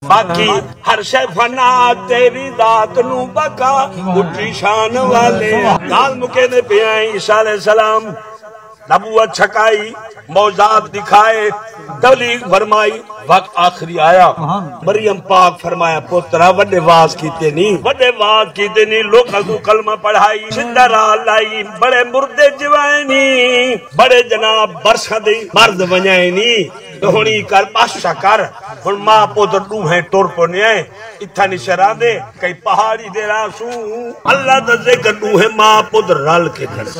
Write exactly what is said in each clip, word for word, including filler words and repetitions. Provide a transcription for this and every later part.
باقی ہر شے فنا، تیری ذات نو بقا، اچی شان والے۔ ڳالھ مکیندے پئے ہیں، عیسیٰ علیہ السلام نبوت چھکائی، معجزات ݙکھائے، تبلیغ فرمائی، وقت آخری آیا۔ مریم پاک فرمایا، پترا، وݙے واز کیتے نی، وݙے واز کیتے نی، لوکاں کوں کلمہ پڑھائی، زندہ راہ لائی، بڑے مردے جیوائے نی، بڑے جناب برساں دے مرد ونڄائے نی۔ تے ہݨ ایں کر، بس چا کر، ہݨ ماء پتر ݙوہیں ٹر پونے ہیں، اتھاں نی شرا دے، کئی پہاڑی دے راہ سوں، اللہ دا ذکر، ݙوہیں ماء پتر رل کے کھڑے۔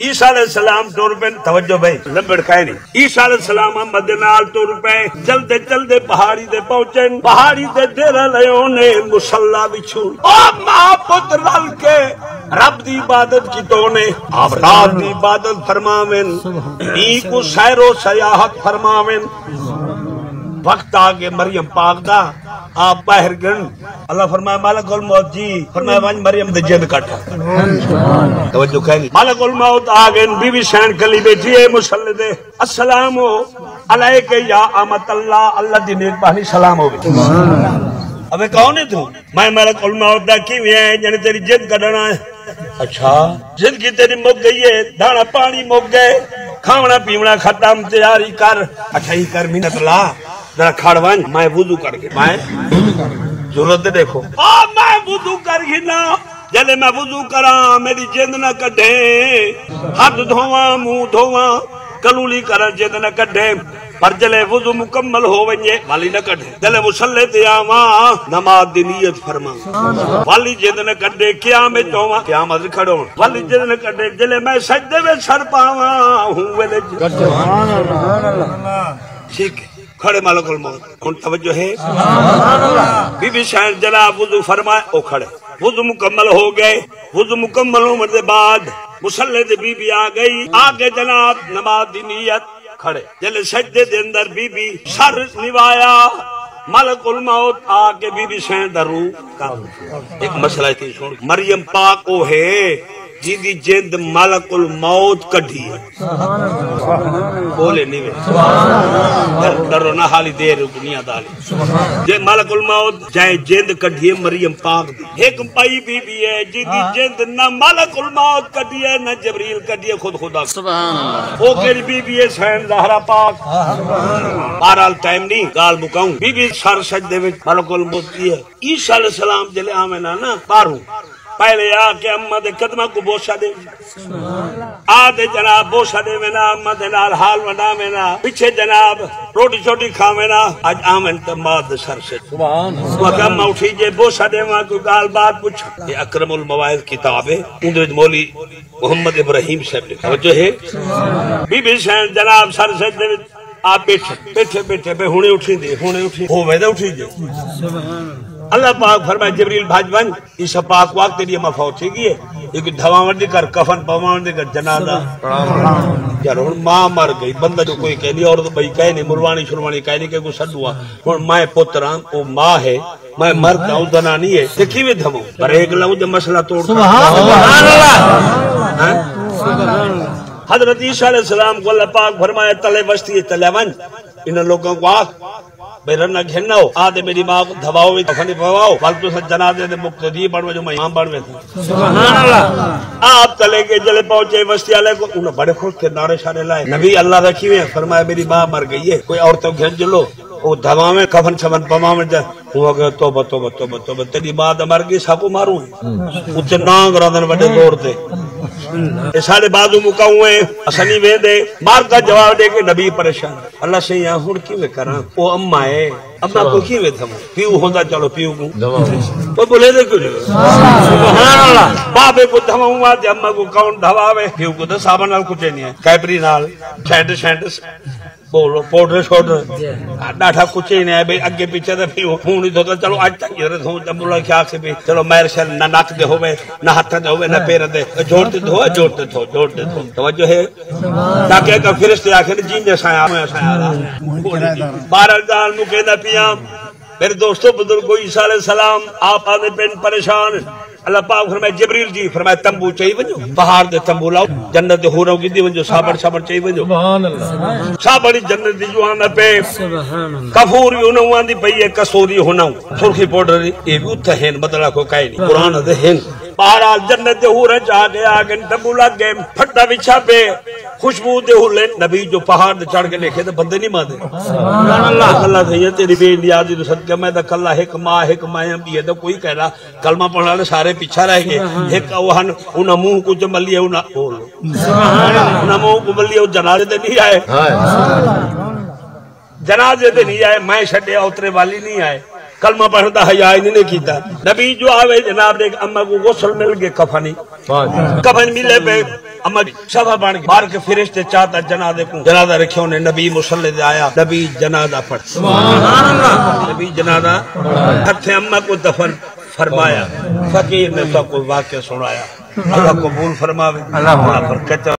عیسیٰ علیہ السلام ٹر پئے، توجہ بھائی، لمبڑ کائے نی۔ عیسیٰ علیہ السلام اماں دے نال ٹر پئے، چلدے چلدے پہاڑی تے پہنچن، پہاڑی تے ڈیرہ لئے ہونے، مصلی وچھون۔ او ماء پتر رل کے رب دی عبادت کیتونے، آپ رات دی عبادت فرماون، ݙینہہ کوں سیر و سیاحت فرماون۔ وقت آ ڳئے مریم پاک دا، آپ ٻاہر ڳن۔ اللہ فرمایا، ملک الموت جی، فرمایا، ونڄ مریم دے جند کڈھ۔ توجہ کائے نی۔ ملک الموت آ ڳئے، بی بی سین کلی ٻیٹھی ہے مصلی تے۔ السلام علیک یا امۃ اللہ، اللہ دی نیک بہنی سلام ہووے۔ اوے کون ہے توں؟ میں ملک الموت دا، کیویں آئے؟ جݨے تیری جند کڈھݨ آئے۔ اچھا، زندگی تیری مک ڳئی ہے، داݨا پاݨی مک ڳئے، کھاوݨا پیوݨا ختم، تیاری کر۔ اچھا، ایں کر، محنت لا، ذرا کھڑ ونڄ، میں وضو کر کے، میں ضرورت تے ݙیکھو۔ آ، میں وضو کر گھناں، جݙے میں وضو کراں، میݙی جند نہ کڈھیں، ہتھ دھوواں، منہ دھوواں، کلولی کراں، جند نہ کڈھیں۔ پر جلے وضو مکمل ہو ونڄے، والی نہ کڈھے۔ جلے مصلی تے آواں، نماز دی نیت فرماں، والی جند نہ کڈھے۔ قیام وچ ہوواں، قیام وچ کھڑو، والی جند نہ کڈھے۔ جلے میں سجدے وچ سر پاواں، ہوں ویلے ج-، ٹھیک ہے، کھڑے ملک الموت۔ ہݨ توجہ ہے؟ بی بی سین جناب وضو فرمائے، او کھڑے۔ وضو مکمل ہو ڳئے۔ وضو مکمل ہووݨ دے بعد مصلی تے بی بی آ ڳئی۔ آ کے جناب نماز دی نیت، کھڑے۔ جلے سجدے دے اندر بی بی سر نوایا، ملک الموت آ کے بی بی سین دا روح قبض۔ ایک مسئلہ اتنی سُݨ، مریم پاک او ہے جیندی جند ملک الموت کڈھی ہے۔ بولے نہیں وے۔ ڈر-، ڈرو نہ، حالی دیر ہے دنیا دا حالی۔ جے ملک الموت جائے جند کڈھی ہے مریم پاک دی۔ ہک پائی بی بی ہے جیندی جند نہ ملک الموت کڈھی ہے، نہ جبریل کڈھی ہے، خود خدا۔ سبحان اللہ۔ او کیڑھی بی بی ہے؟ سین زہرا پاک۔ بہرحال ٹائم نہیں، ڳالھ مکاؤں۔ بی بی سر سجدے وچ، ملک الموت دی ہے۔ عیسیٰ علیہ السلام جلے آویں نا، نا باہروں، پہلے آ کے اماں دے قدماں کوں بوسہ ݙے۔ آ تے جناب بوسہ ݙیوے نا، اماں دے نال حال ونڈاوے نا، پچھے جناب روٹی شوٹی کھاوے نا۔ اڄ آون تے ماء دے سر سجدے۔ سبحان اللہ۔ وہ کہ اماں اٹھی جے بوسہ ݙیواں، کوئی ڳالھ بات پچھاں۔ یہ اکرم المواعظ کتاب ہے، اندر وچ مولوی محمد ابراہیم صاحب نے، توجہ ہے؟ بی بی سین جناب سر سجدے وچ آ ٻیٹھے، ٻیٹھے، ٻیٹھے، بے ہݨے اٹھیندے، ہݨے اٹھی، ہووے تاں اٹھی جے۔ اللہ پاک فرمائے، جبریل بھڄ ونڄ، عیسیٰ پاک وقت تیݙی اماں فوت تھی ڳئی ہے، ایکوں دھواوݨ دی کر، کفن پواوݨ دی کر، جنازہ۔ یار ہݨ ماء مر ڳئی، بندہ جو کوئی کائنی، عورت ٻئی کائنی، مروانی شروانی کائنی، کہیں کوں سݙوں ہا۔ ہݨ میں پتر ہاں، او ماء ہے، میں مرد ہاں، او زنانی ہے، تے کیویں دھواؤں؟ بریک لاؤں تے مسئلہ توڑ۔ سبحان اللہ۔ ہاں؟ حضرت عیسیٰ علیہ السلام کوں اللہ پاک فرمایا، تلے وستی چلے ونڄ، انہاں لوکاں کوں آکھ، بھئی رنا گھن آؤ، آ تے میݙی ماء کوں دھواؤ وچ، کفن پواؤ، ول تساں جنازے دے مقتدی بݨ ویسو، میں امام بݨ ویساں۔ سبحان اللہ۔ آپ تلے ڳئے، جلے پہنچے وستی والے کوں، انہاں بڑے خوش تھئے، نعرے شعرے لائے، نبی اللہ دا کیویں ہے؟ فرمایا، میݙی ماء مر ڳئی ہے، کوئی عورتاں گھن چلو، او دھواویں، کفن شفن پواویں۔ تے ہوں آکھے، توبہ، توبہ، توبہ، توبہ، تیݙی ماء تاں مر ڳئی، ساکوں ماروں ہے۔ اتھے نانگ رہندن وݙے زور تے۔ اے ساݙے بازو مکاؤں ہے، اساں نہیں ویندے۔ مر دا جواب ݙے کے نبی پریشان۔ اللہ سئیں، ہݨ کیویں کراں؟ او اماں ہے، اماں کوں کیویں دھواؤں؟ پیو ہوندا، چلو پیو کوں۔ او بولے دے کیوں نہیں؟ سبحان اللہ۔ بابے کوں دھواؤں آ تے اماں کوں کون دھواوے؟ پیو کوں تاں صابن نال کچے نہیں ہے، کیپری نال، سینٹ، سینٹ، بولو، پاؤڈر شاؤڈر۔ ݙاڈھا کچے نہیں ہے بھئی، اڳے پچھے تاں پیو ہوں نہیں دھوتا۔ چلو اڄ تک یہ دھو، جب اللہ کیا آکھے بھئی، چلو مہر شہر نہ نک دے ہووے، نہ ہتھ دے ہووے، نہ پیر دے، جوڑ تے دھو، جوڑ تے دھو، جوڑ تے دھو۔ توجہ ہے؟ تاکہ اگر فرشتے آکھن، جیندے سایہ، میں سایہ رہا۔ بارہ ڳالھ مکیندا پیاں۔ میرے دوستو، بزرگو، عیسیٰ علیہ السلام آپ آندے پن پریشان۔ اللہ پاک فرمائے، جبریل جی، فرمائے، تمبو چائی ونجو، پہاڑ دے تمبو لاؤ، جنت دے حوراں کیتی ونجو، صابن شابن چائی ونجو۔ سبحان اللہ۔ صابن جنت دی جو آندا پے۔ سبحان اللہ۔ کافور وی انہاں آندی پئی ہے، کستوری ہناؤں، سرخی پاؤڈر، اے وی اتھے ہن، مطلب کوئی کائے نہیں۔ قرآن دے ہن۔ بہرحال جنت دے حور چ آ گئے، آ گئے، تمبو لگ گئے، پھٹا وچھا پے، خوشبو دے حلے۔ نبی جو پہاڑ تے چڑھ کے ݙیکھے تے بندے نہیں ماندے۔ سبحان اللہ۔ اللہ سائیں، تیری بے نیازی توں صدقے، میں تاں کلا ہک ماں، ہک ماں ٻیے دا کوئی کہڑا کلمہ پڑھݨ والے سارے پچھا رہ گئے۔ ہک او ہن، انہاں منہ کوں جو ملیے، انہاں، انہاں منہ کوں ملیے، او جنازے تے نہیں آئے۔ جنازے تے نہیں آئے، میں چھڈیا، اترے والی نہیں آئے، کلمہ پڑھݨ دا حیا ہی نہیں کیتا۔ نبی جو آوے جناب دے، اماں کوں غسل مل گئے، کفن ہی۔ کفن ملے پے، اماں صفا بݨ کے، مار کے فرشتے چاتا جنازے کوں، جنازہ رکھے انہیں، نبی مصلی تے آیا، نبی جنازہ پڑھ۔ سبحان اللہ۔ نبی جنازہ ہتھے اماں کوں دفن فرمایا۔ فقیر نے سب کو واقعہ سنایا۔ اللہ قبول فرماوے۔ اللہ۔ اللہ پر کچا